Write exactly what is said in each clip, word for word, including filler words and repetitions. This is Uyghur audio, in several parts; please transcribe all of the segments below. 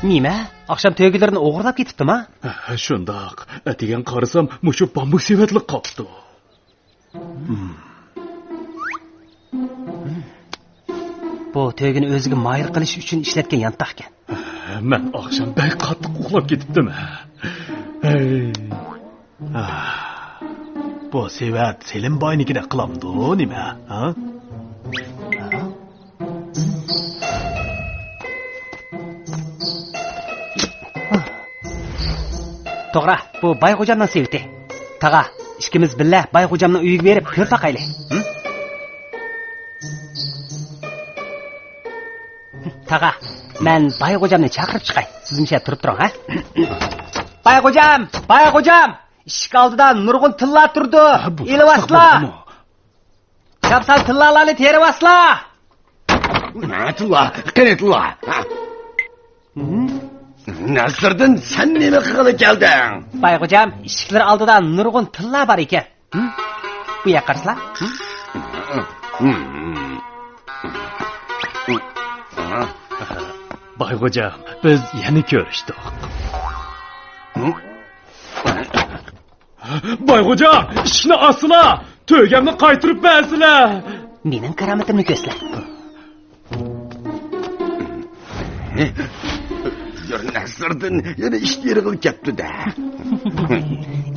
نېمە؟ ئاخشام تۆگىلىرىنى ئوغرىلاپ كېتىپتىما؟ ھە، شۇنداق. ئەتىگەن قارىسام، مۇشۇ بامبۇك سېۋەتلىك قاپتۇ. بۇ تۆگىنى ئۆزىگە ماھىر قىلىش ئۈچۈن ئىشلەتكەن يانتاقكەن. مەن ئاخشام بەك قاتتىق ئۇخلاپ كېتىپتىمەن. ھەي. بۇ سېۋەت سېلىم باينىڭكىدەك قىلامدۇ نېمە؟ ھە؟ توغرا، بۇ باي خوجامنىڭ سېۋىتى. تاغا، ئىككىمىز بىللە باي خوجامنىڭ ئۆيىگە بېرىپ كۆرۈپ باقايلى. ھە؟ تاغا، مەن باي خوجامنى چاقىرىپ چىقاي. سىز مۇشۇ يەردە تۇرۇپ تۇرۇڭ، ھە؟ باي خوجام، باي خوجام! ئىشىك ئالدىدا نۇرغۇن تىللا تۇرىدۇ. ھە، بۇ ئېلىۋاسلا! بولدىمۇ؟ چاپسان تىللالارنى تېرىۋاسلا! ھە، تىللا، قېنى تىللا؟ ھە؟ نەسىردىن، سەن نېمە قىلغىلى كەلدىڭ؟ باي خوجام، ئىشىكلىرى ئالدىدا نۇرغۇن تىللا بار ئىكەن. ھە؟ بۇ ياققا قارىسىلا. باي خوجام، بىز يەنە كۆرۈشتۇق. باي خوجام، ئىشىكنى ئاچسىلا، تۆگەمنى قايتۇرۇپ بەرسىلە. مېنىڭ كارامىتىمنى كۆرسىلە. ئۆلگۈر نەسىردىن يەنە ئىش يېرىغىلى كەپتۇ-دە.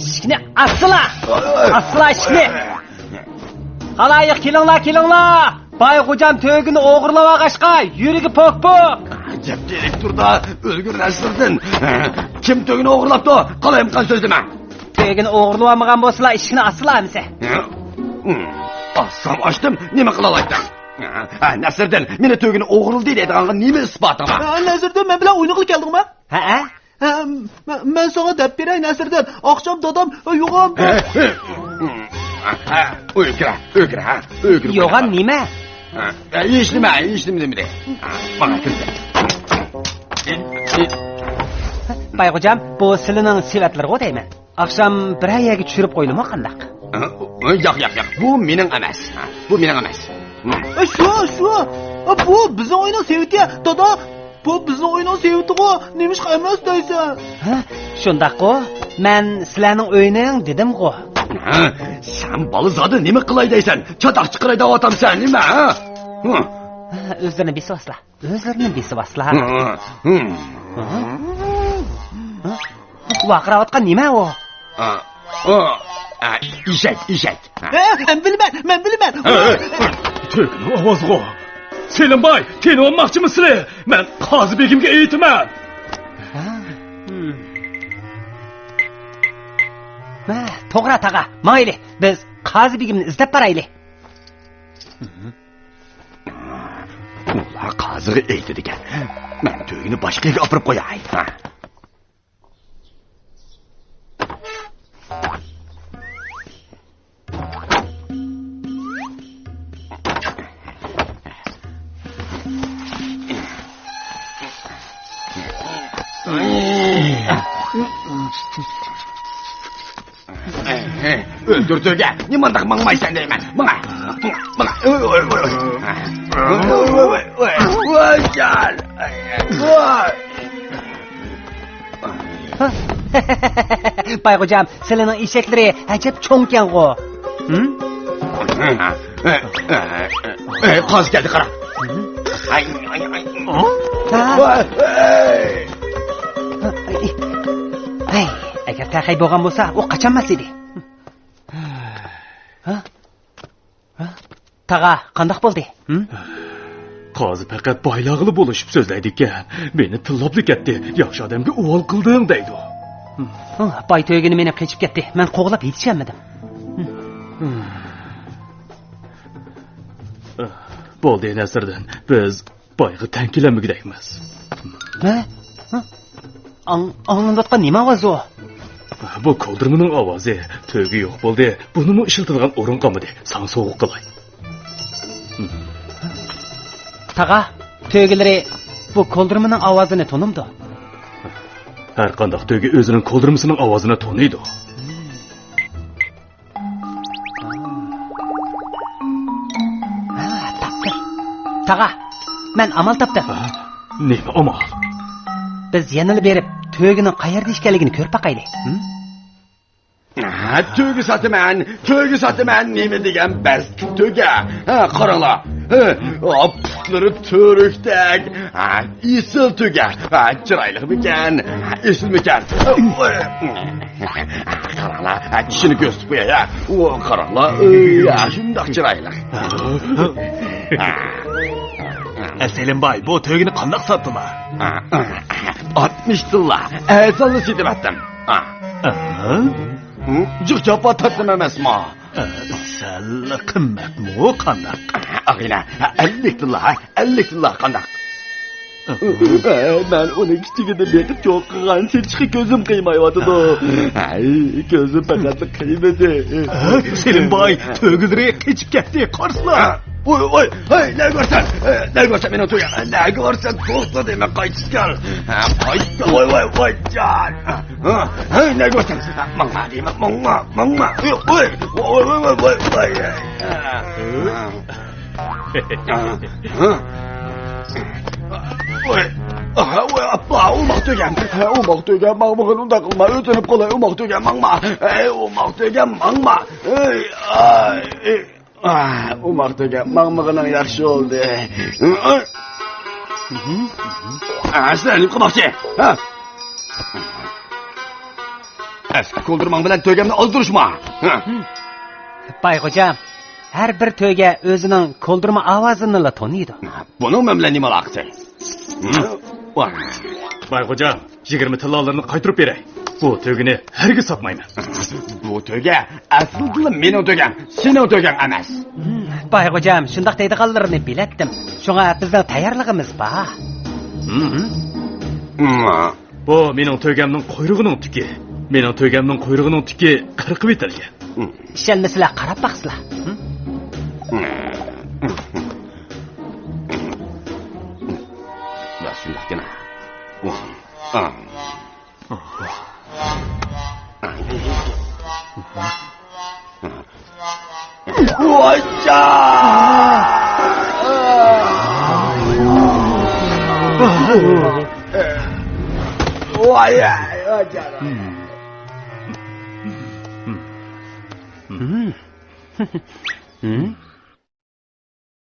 ئىشىكنى ئاچسىلا! ئاچسىلا ئىشىكنى! خالايىق، كېلىڭلار، كېلىڭلار! باي خوجام تۆگىنى ئوغرىلاۋالغاچقا، يۈرىكى پوك-پوك! گەپ دېرەك تۇردا، ئۆلگۈر نەسىردىن. كىم تۆگىنى ئوغرىلاپتۇ؟ قالايمىقان سۆزلىمە. تۆگىنى ئوغرىلىۋالمىغان بولسىلا، ئىشىكنى ئاچسىلا ئەمىسە. ئاچسام ئاچتىم، نېمە قىلالايتتىڭ؟ ھە، نەسىردىن، مېنى تۆگىنى ئوغرىلىدى دەيدىغانغا نېمە ئىسپاتىڭ بار؟ ھە، نەسىردىن، مەن بىلەن ئوينىغىلى كەلدىڭمۇ؟ ھە، ھە. ھە، مە-، مەن ساڭا دەپ بېرەي، نەسىردىن. ئاخشام دادام يوغان. ھە، ھە. ھە، ئۆيگە كىر، ئۆيگە كىر، ھە، ئۆيگە كىر. يوغان نېمە؟ ھە، ھە، ھېچنېمە، ھېچنېمە دېمىدى. ھە، ماڭا كىر. باي خوجام، بۇ سىلىنىڭ سېۋەتلىرىغۇ دەيمەن. ئاخشام بىرەر يەرگە چۈشۈرۈپ قويدىمۇ قانداق؟ ھە؟ ياق، ياق، ياق. بۇ مېنىڭ ئەمەس. ھە، بۇ مېنىڭ ئەمەس. ھە. ئە، شۇ، شۇ. ئە، بۇ بىزنىڭ ئۆينىڭ سېۋىتى، دادا. بۇ بىزنىڭ ئۆينىڭ سېۋىتىغۇ. نېمىشقا ئەمەس دەيسەن؟ ھە؟ شۇنداققۇ. مەن سىلەرنىڭ ئۆينىڭ دېدىمغۇ. ھە؟ سەن بالا زادى نېمە قىلاي دەيسەن؟ چاتاق چىقىراي دەۋاتامسەن نېمە، ھە؟ ھە. ھە، ئۆزلىرىنى بېسىۋاسلا. ئۆزلىرىنى بېسىۋاسلا. ھە؟ ھە؟ ھە؟ ۋارقىراۋاتقان نېمە ئۇ؟ ئا، ئا، ئا، ئېشەك، ئېشەك. ھە، مەن بىلىمەن، مەن بىلىمەن. ھە، ھە، ھە. تۆگىنىڭ ئاۋازىغۇ. سېلىمباي، تېنىۋالماقچىمۇ سىلى؟ مەن قازى بېگىمگە ئېيتىمەن. ھە، توغرا تاغا، ماڭايلى. بىز قازى بېگىمنى ئىزدەپ بارايلى. ئۇلار قازىغا ئېيتىدىكەن. مەن تۆگىنى باشقا يەرگە ئاپىرىپ قوياي. ھە. ئۆلتۈر تۆگە، نېمانداق ماڭمايسەن دەيمەن. ماڭا، ماڭا، ماڭا. ئۆي، ئۆي، ئۆي، ئۆي. ئۆي، ئۆي، ئۆي، ئۆي. ئۆي، جان. ئۆي. بايغوجام، سىلىنىڭ ئېشەكلىرى ئەجەب چوڭكەنغۇ. ھىم؟ ئەي، قازى كەلدى، قارا. ھىم؟ ئاي، ئاي، ئاي. ھا؟ ۋاي، ئەي. ھەي، ئەگەر تەخەي بولغان بولسا، ئۇ قاچالماس ئىدى. ھا؟ ھا؟ تاغا، قانداق بولدى؟ ھىم؟ قازى پەقەت بايلارغىلا بولۇشۇپ سۆزلەيدىكەن. مېنى تىللاپلا كەتتى. ياخشى ئادەمگە ئۇۋال قىلدىڭ دەيدۇ. ھىم. ھا، باي تۆگىنى مېنى قېچىپ كەتتى. مەن قوغلاپ يېتىشەلمىدىم. ھىم. بولدى، نەسىردىن. بىز بايغا تەڭ كېلەلمىگۈدەكمىز. ھە؟ ھە؟ ئاڭ-، ئاڭلىنىۋاتقان نېمە ئاۋاز ئۇ؟ بۇ كولدۇرمىنىڭ ئاۋازى. تۆگە يوق بولدى. بۇنىمۇ ئىشلىتىدىغان ئورۇن قالمىدى. ساڭا سوۋغا قىلاي. تاغا، تۆگىلىرى بۇ كولدۇرمىنىڭ ئاۋازىنى تونۇمدۇ؟ ھەر قانداق تۆگە ئۆزىنىڭ كولدۇرمىسىنىڭ ئاۋازىنى تونۇيدۇ. ھا، تاپتىم. تاغا، مەن ئامال تاپتىم. ھا؟ نېمە ئامال؟ بىز يەنىلا بېرىپ، تۆگىنىڭ قەيەردە ئىكەنلىكىنى كۆرۈپ باقايلى. ھىم؟ ھا، تۆگە ساتىمەن، تۆگە ساتىمەن، نېمە دېگەن بەستلىك تۆگە. ھا، قاراڭلار. ھا، پۇتلىرى تۈرۈكتەك. ھا، ئېسىل تۆگە. ھا، چىرايلىقمىكەن؟ ھا، ئېسىلمىكەن؟ قاراڭلار، ھە، چىشىنى كۆرسىتىپ قوياي، ھە. ئۇ، قاراڭلار، ئەي، ھە، شۇنداق چىرايلىق. ھە. ئە، سېلىم باي، بۇ تۆگىنى قانداق ساتتىلا؟ ھە، ئاتمىش تىللا، ئەرزانلا سېتىۋەتتىم. ھە. ھە؟ جىق جاپا تارتتىم ئەمەسمۇ؟ ئە، سەل قىممەتمۇ قانداق؟ ئاغىنە، ئەللىك تىللا، ھە؟ ئەللىك تىللا قانداق؟ ئە، مەن ئۇنى كىچىكىدىن بېقىپ چوڭ قىلغان، چېچىقى كۆزۈم قىيمايۋاتىدۇ. ھەي، كۆزۈم پەقەتلا قىيمىدى. ئە، سېلىم باي، تۆگىلىرى قېچىپ كەتتى، قارىسىلا. ۋوي، ۋوي، ھەي، نەگە بارسەن؟ ئە، نەگە بارسەن مېنىڭ تۆگەم؟ نەگە بارسەن؟ توختا دەيمەن، قايتىپ كەل. ھە، قايتىپ كەل. ۋوي، ۋوي، ۋوي، جان. ھە، ھەي، نەگە بارسەن؟ ماڭما دەيمەن، ماڭما، ماڭما. ۋوي، ۋوي، ۋوي. ۋوي، ۋوي، ئاپا، ئوماق تۆگەم، ئوماق تۆگەم، ماڭمىغىن، ئۇنداق قىلما، ئۆتۈنۈپ قالاي، ئوماق تۆگەم، ماڭما. ئەي، ئوماق تۆگەم، ماڭما. ئەي، ئاي، ئاي. ئا، ئوماق تۆگەم، ماڭمىغىنىڭ ياخشى بولدى. ئا، سىلەر نېمە قىلماقچى؟ ھە؟ ئەسكى كولدۇرماڭ بىلەن تۆگەمنى ئازدۇرۇشما. ھە؟ بايغوجام، ھەر بىر تۆگە ئۆزىنىڭ كولدۇرما ئاۋازىنىلا تونۇيدۇ. بۇنىڭ مەن بىلەن نېمە ئالاقىسى؟ ھە؟ ۋاھ. بايغوجام، يىگىرمە تىللالىرىنى قايتۇرۇپ بېرەي. بۇ تۆگىنى ھەرگىز ساتمايمەن. بۇ تۆگە ئەسلىدىلا مېنىڭ تۆگەم، سېنىڭ تۆگەڭ ئەمەس. بايغوجام، شۇنداق دەيدىغانلىرىنى بىلەتتىم. شۇڭا بىزنىڭ تەييارلىقىمىز بار. ھىم. بۇ مېنىڭ تۆگەمنىڭ قۇيرۇغىنىڭ تۈكى. مېنىڭ تۆگەمنىڭ قۇيرۇغىنىڭ تۈكى قىرقىۋېتىلگەن. ئىشەنمىسىلەر، قاراپ باقسىلا. ھىم. شۇنداقكەن.